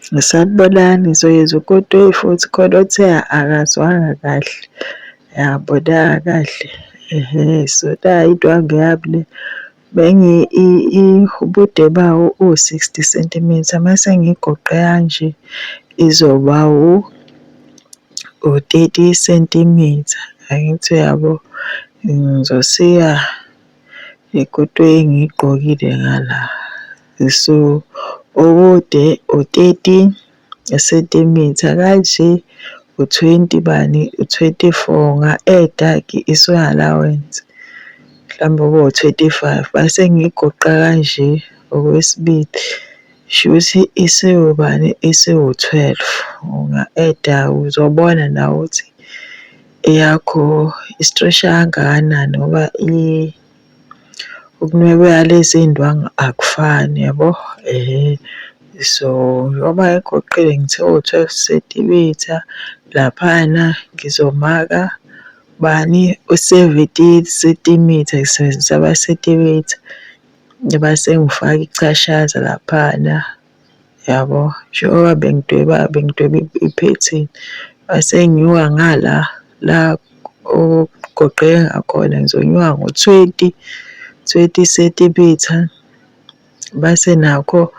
Sanibonani, ngizoyenza ukotoyi futhi khona othe akazwanga kahle, akabonanga kahle. Ehhe, so nayi indwangu yami le, ubude bawo uwu-60 centimetre, mase ngiyigoqe kanje izoba u-30 centimetre. Angithi uyabo? Ngizosika le kotoyi engiyigqokile ngala. So, ubude u-30 centimetre kanje u-20 bani, u-24 unga-add-a-ke i-sewing allowance mhlawumbe kube u-25 base ngiyigoqa kanje okwesibili shuthi isiwubani isiwu-12 unga-add-a uzobona nawe ukuthi eyakho istresha kangakanani ngoba ukunwebeka lezi ndwangu akufani yabo. Ehhe, so njengoba ngigoqile ngithe u-12 centimeter laphana ngizomaka bani u-17 centimeter ngisebenzisa ama-centimeter bese ngifaka ichashaza laphana yabo njengoba bengidweba bengidweba iphethini bese nginyuka ngala la okugoqeke ngakhona ngizonyuka ngo-20, 20 centimeter base nakho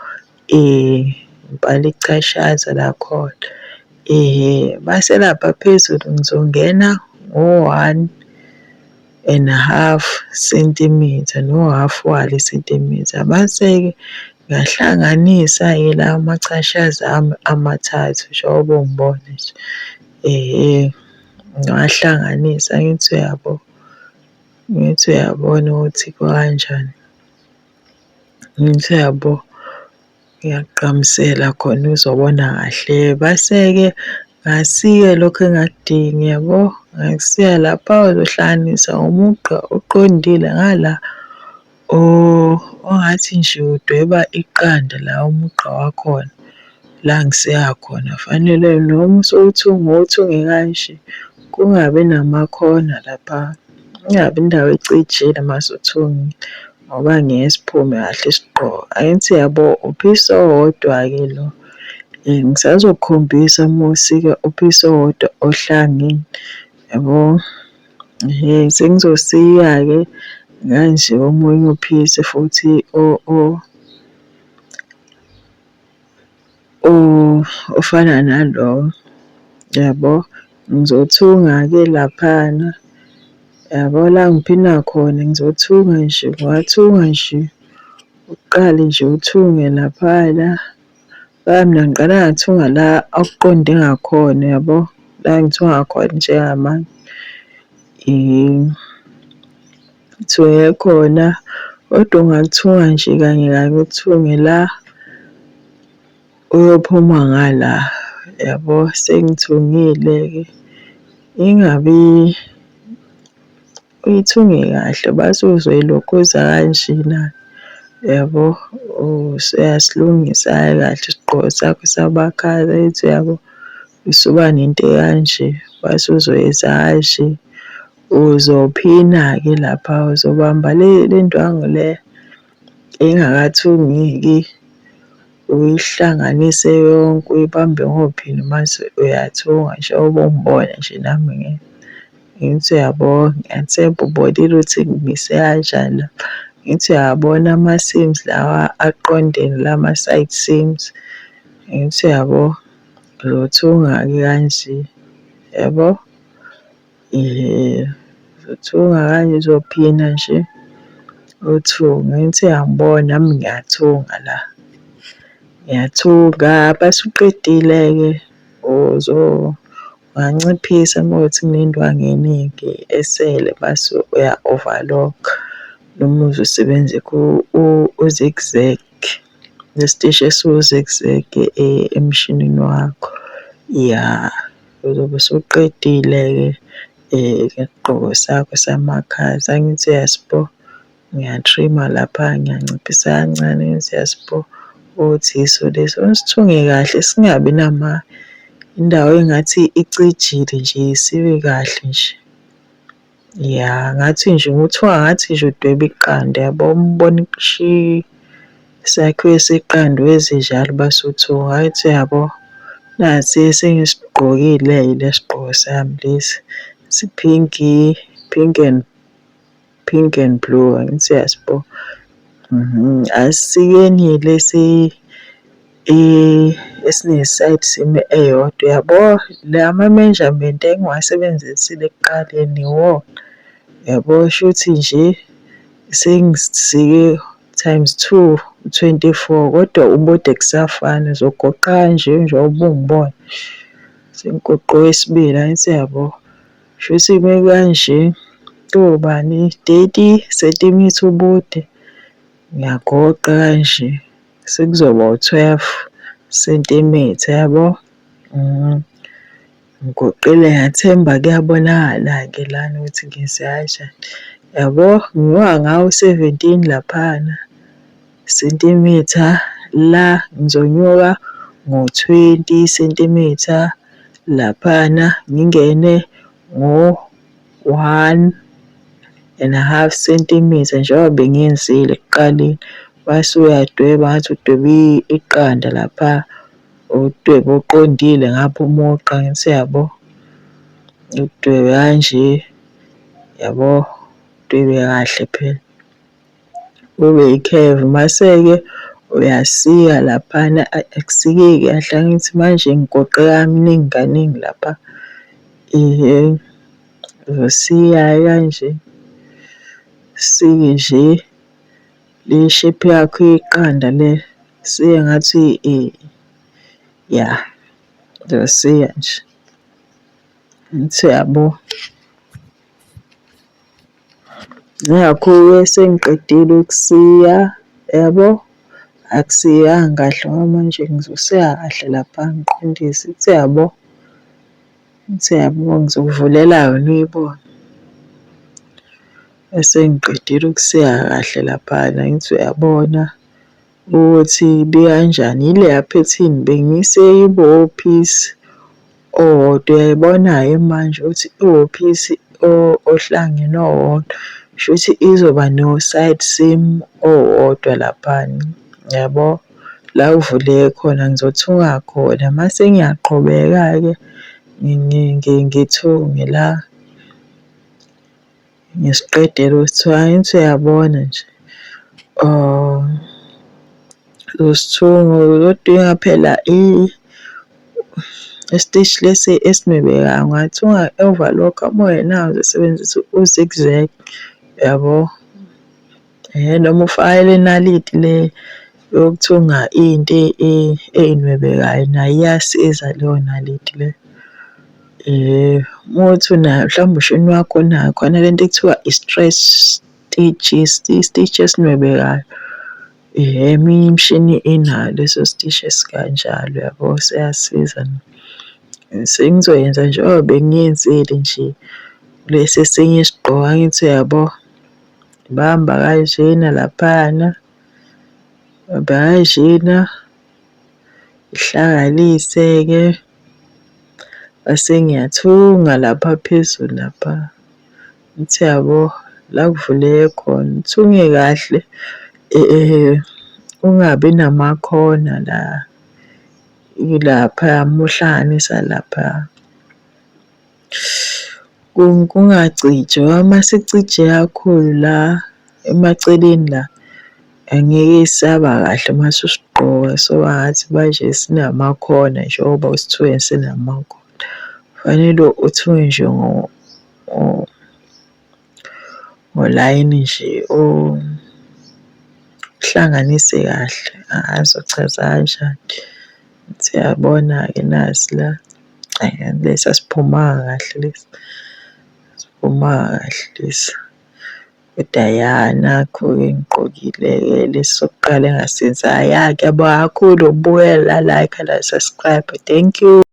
ngibhale ichashaza lakhona. Base lapha phezulu ngizongena ngo-one and a half centimeter no-half walo i-centimeter. Base-ke ngiyahlanganisa-ke lawa machashaza ami amathathu njengoba ungibona nje. Ngiwahlanganise angithi uyabo, angithi uyabona ukuthi kukanjani. Angithi uyabo, ngiyakugqamisela khona uzobona kahle. Base-ke ngasika lokhu engakudingi yabo, ngasika lapha uzohlanganisa umugqa oqondile ngala ongathi nje udweba iqanda la umugqa wakhona la ngisika khona. Fanele noma usowuthunga uwuthunge kanje kungabi namakhona lapha, kungabi indawo ecijile mase uthungile ngoba ngeke siphume kahle isigqoko. Angithi uyabo uphisi owodwa-ke lo. Ngisazokukhombisa uma usika uphisi owodwa ohlangene yabo. Ehhe, sengizosika-ke kanje omunye uphisi futhi ofana nalo yabo. Ngizothunga-ke laphana yabo la ngiphina khona ngizothunga nje, ngiwathunga nje uqale nje uthunge laphana. Ngoba mina ngiqale ngathunga la okuqonde ngakhona yabo, la engithunga khona njengamanje. Ngithunge khona kodwa ungathunga nje kanye kanye uthunge la uyophuma ngala yabo. Sengithungile-ke ingabi uyithunge kahle base uzoyilokhuza kanjena yabo. Usuyasilungisa-ke kahle isigqoko sakho samakhala ethi uyabo, usuba nento ekanje base uzoyenza kanje. Uzophina-ke lapha uzobamba le ndwangu le engakathungeki uyihlanganise yonke uyibambe ngophini mase uyathunga njengoba ungibona nje nami ngithi uyabo, ngiyathemba ubonile ukuthi ngimise kanjani lapha. Ngithi uyabona ama-seams lawa aqondene lama-side seams. Ngithi uyabo, uzothunga-ke kanje, yabo. Uzothunga kanje uzophina nje uthunge. Ngithi uyangibona nami ngiyathunga la. Ngiyathunga bese uqedile-ke unganciphisa uma kuwukuthi kunendwangu eningi esele bese uya-overlock-a noma uzosebenzisa u-zig-zag, lesiteshi esiwu-zig-zag emshinini wakho. Ya, uzobe usuqedile-ke ngesigqoko sakho samakhaza. Angithi uyasibo? Ngiya-trim-a lapha, ngiyanciphisa kancane ngithi uyasibo ukuthi yiso leso. Usithunge kahle singabi nama indawo engathi icijile nje sibe kahle nje. Ya, ngathi nje kuthiwa ngathi nje udweba iqanda yabo, umbona shi Isakhiwo seqanda wenzenjalo base uthunga, angithi uyabo? Nasi esengisigqokile-ke le sigqoko sami lesi, siphinki, pink and, pink and blue, angithi uyasibona? Asisikeni lesi esine-side seam eyodwa, uyabo? Lama measurement engiwasebenzisile ekuqaleni iwona, uyabo? Shuthi nje sengisike times two, u-24, kodwa ubude kusafana, uzogoqa kanje njengoba ungibona. Sengigoqe owesibili, angithi uyabo? Shuthi mekanje kuyobani, 30 centimeter ubude, ngiyagoqa kanje sekuzoba u-12 centimeter, yabo? Ngigoqile ngathemba kuyabonakala-ke lana ukuthi ngenze kanjani. Yabo, ngiwa ngawo u-17 laphana centimeter, la ngizonyuka ngo-20 centimeter laphana ngingene ngo-1.5 centimeter njengoba bengiyenzile ekuqaleni. Mase uyadweba ngathi udweba iqanda lapha, udwebe oqondile ngapha umugqa angithi uyabo? Udwebe kanje, yabo, udwebe kahle phela. Kube yi-curve mase-ke uyasika laphana, akusikeki kahle angithi manje ngigoqe kaningi kaningi lapha. Uzosika kanje, usike nje le shape yakho iqanda le, usike ngathi ya, uzosika nje. Angithi uyabo? Nakhu-ke sengiqedile ukusika, yabo? Akusikanga kahle ngoba manje ngizosika kahle lapha ngiqondise, uthi uyabo? Uthi uyabo ngizokuvulela yona uyibone. Bese ngiqedile ukusika kahle laphana, ngithi uyabona ukuthi ibikanjani. Yileya phethini bengiyisike ibe ophisi owodwa, uyayibona-ke manje ukuthi iwophisi ohlangene owodwa, shuthi izoba no-side seam owodwa laphana, yabo? La kuvuleke khona ngizothunga khona, mase ngiyaqhubeka-ke ngithunge la ngisiqedele usithunga. Angithi uyabona nje usithungo uzodinga phela isiteshi lesi esinwebekayo, ungathunga overlock uma ungenawo uzosebenzisa u-zigzag, yabo? Noma ufake le naliti le yokuthunga into ey'nwebekayo nayo iyasiza leyo naliti le. Uma kuwukuthi unayo mhlawumbe ushini wakho unayo khona le nto ekuthiwa i-stress stitch, isitishi esinwebekayo. Eminye imishini inayo leso sitishi esikanjalo uyabo, siyasiza. Sengizoyenza njengoba bengiyenzile nje kulesi esinye isigqoko angithi uyabo? Bamba kanjena laphana, bamba kanjena, ihlanganise-ke bese ngiyathunga lapha phezulu lapha. Ngithi uyabo la kuvuleke khona, uthunge kahle ungabi namakhona la, laphaya uma uhlanganisa lapha. Kungaciji ngoba uma sicije kakhulu la emaceleni la, angeke isaba kahle uma ususigqoka soba ngathi manje sinamakhona njengoba usithunge sinamakhona. Kufanele uthunge nje ngolayini nje uhlanganise kahle, angazi ngizochaza kanjani. Ngithi uyabona-ke nasi la, hhayi lesi asiphumanga kahle lesi, asiphumanga kahle lesi. Kodwa ya nakhu-ke ngigqokile-ke lesi sokuqala engasenza. Ya ngiyabonga kakhulu ukubukela, like na-subscribe. Thank you.